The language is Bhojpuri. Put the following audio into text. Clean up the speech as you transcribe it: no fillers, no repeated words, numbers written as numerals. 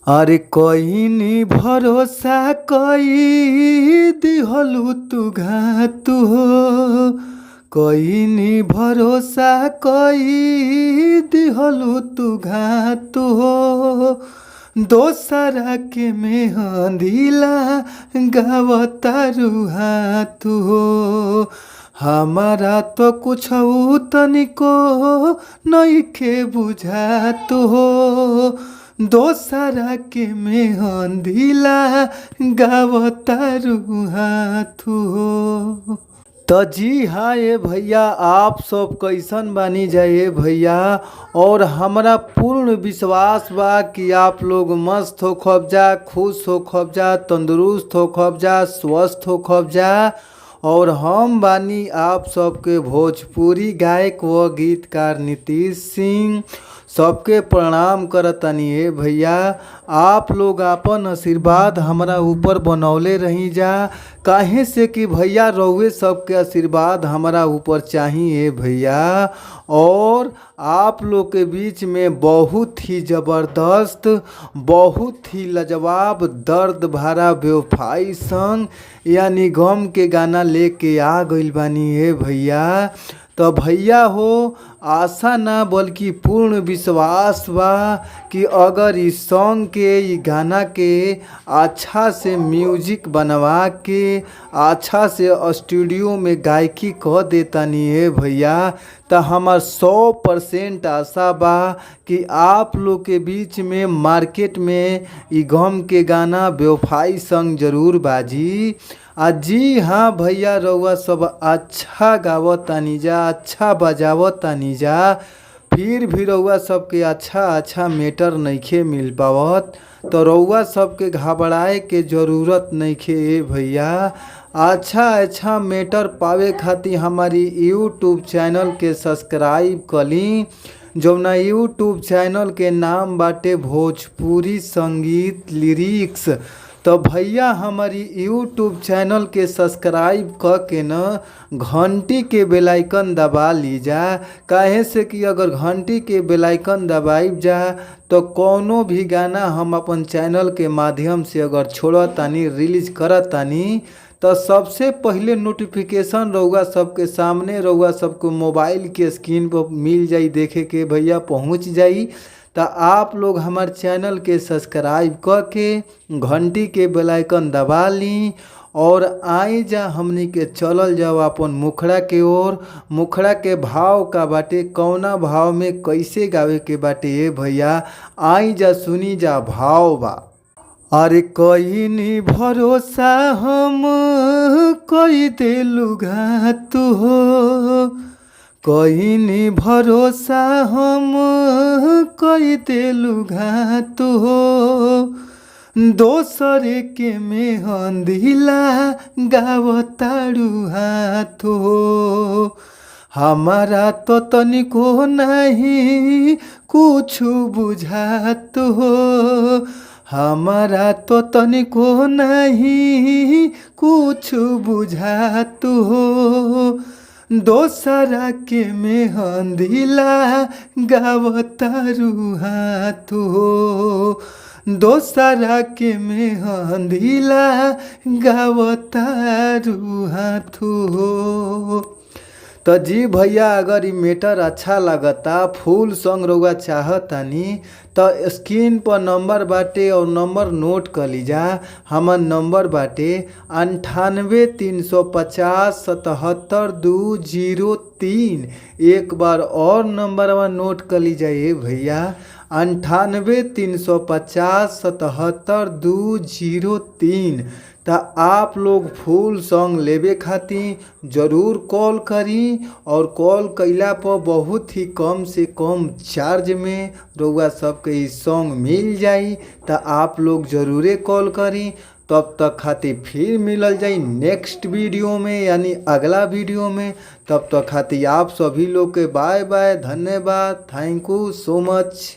अरे कईनी भरोसा कई दिहलू तू घात हो, कईनी भरोसा कई दिहलू तू घात हो। दोसरा के मेहंदीला गावतारू हाथ हो। हमारा तो कुछ तनिको नइखे बुझात हो। दोसरा के मेहंदीला गावतारू हाथ हो। तो जी हाँ ये भैया, आप सब कैसन बानी जाए भैया। और हमरा पूर्ण विश्वास बा कि आप लोग मस्त हो खबजा, खुश हो खबजा, तंदुरुस्त हो खबजा, स्वस्थ हो खबजा। और हम बानी आप सबके भोजपुरी गायक व गीतकार नीतीश सिंह। सबके प्रणाम करतनी हे भैया। आप लोग आपन आशीर्वाद हमरा ऊपर बनौले रही जा, काहे से कि भैया रउए सबके आशीर्वाद हमरा ऊपर चाहिए भैया। और आप लोग के बीच में बहुत ही ज़बरदस्त, बहुत ही लाजवाब दर्द भरा बेवफाई संग यानी गम के गाना लेके आ गइल बानी हे भैया। तो भैया हो, आशा ना बल्कि पूर्ण विश्वास बा कि अगर इस सॉन्ग के, ई गाना के अच्छा से म्यूजिक बनवा के अच्छा से स्टूडियो में गायकी क देतानी हे भैया, तो हमार 100% आशा बा कि आप लोग के बीच में मार्केट में ई गम के गाना बेवफाई संग जरूर बाजी। आ जी हाँ भैया, रउआ सब अच्छा गावतानी जा, अच्छा बजावतानी जा, फिर भी रउआ सबके अच्छा अच्छा मैटर नइखे मिल पावत। तो रउआ सबके घबराए के जरूरत नइखे ए भैया। अच्छा अच्छा मैटर पावे खातिर हमारी यूट्यूब चैनल के सब्सक्राइब कली, जौना यूट्यूब चैनल के नाम बाटे भोजपुरी संगीत लिरिक्स। तो भैया हमारी यूट्यूब चैनल के सब्सक्राइब क के न घंटी के बेल आइकन दबा ली जा, काहे से कि अगर घंटी के बेल आइकन दबाइब जा तो कौनो भी गाना हम अपन चैनल के माध्यम से अगर छोड़तानी, रिलीज करतानी, तो सबसे पहिले नोटिफिकेशन रउआ सबके सामने, रउआ सबके मोबाइल के स्क्रीन पर मिल जाई, देखे के भैया पहुँच जाई। तो आप लोग हमार चैनल के सब्सक्राइब क के घंटी के बेल आइकन दबा ली और आई जा हमनी के चलल जाओ अपन मुखड़ा के ओर। मुखड़ा के भाव का बाटे, कौना भाव में कैसे गावे के बाटे ए भैया, आई जा सुनी जा भाव बा। अरे कईनी भरोसा हम कई देलू घात हो, कईनी भरोसा हम कई देलू घात हो। दोसर के मेहंदीला गावतारू हाथ हो। हमारा तो तनिको नहीं कुछ बुझात हो, हमारा तो तनिको नहीं कुछ बुझात हो। दोसरा के मेहंदीला गावतारू हाथ हो, दोसरा के मेहंदीला गावतारू हाथ हो। तो जी भैया, अगर ई मैटर अच्छा लगता, फुल सॉन्ग रउआ चाहतानी, तो स्क्रीन पर नंबर बाटे और नंबर नोट कर लीजा। हमार नंबर बाटे 98 350 77 203। एक बार और नंबरवा नोट कर लीजा ए भैया, 98 350 77 203। तो आप लोग फुल सॉन्ग लेवे खातिर जरूर कॉल करी और कॉल कइला पर बहुत ही कम से कम चार्ज में रउआ सबके ई सॉन्ग मिल जाई। तो आप लोग ज़रूरे कॉल करी। तब तक खातिर फिर मिलल जाई नेक्स्ट वीडियो में, यानी अगला वीडियो में। तब तक खातिर आप सभी लोग के बाय बाय, धन्यवाद, thank you so much.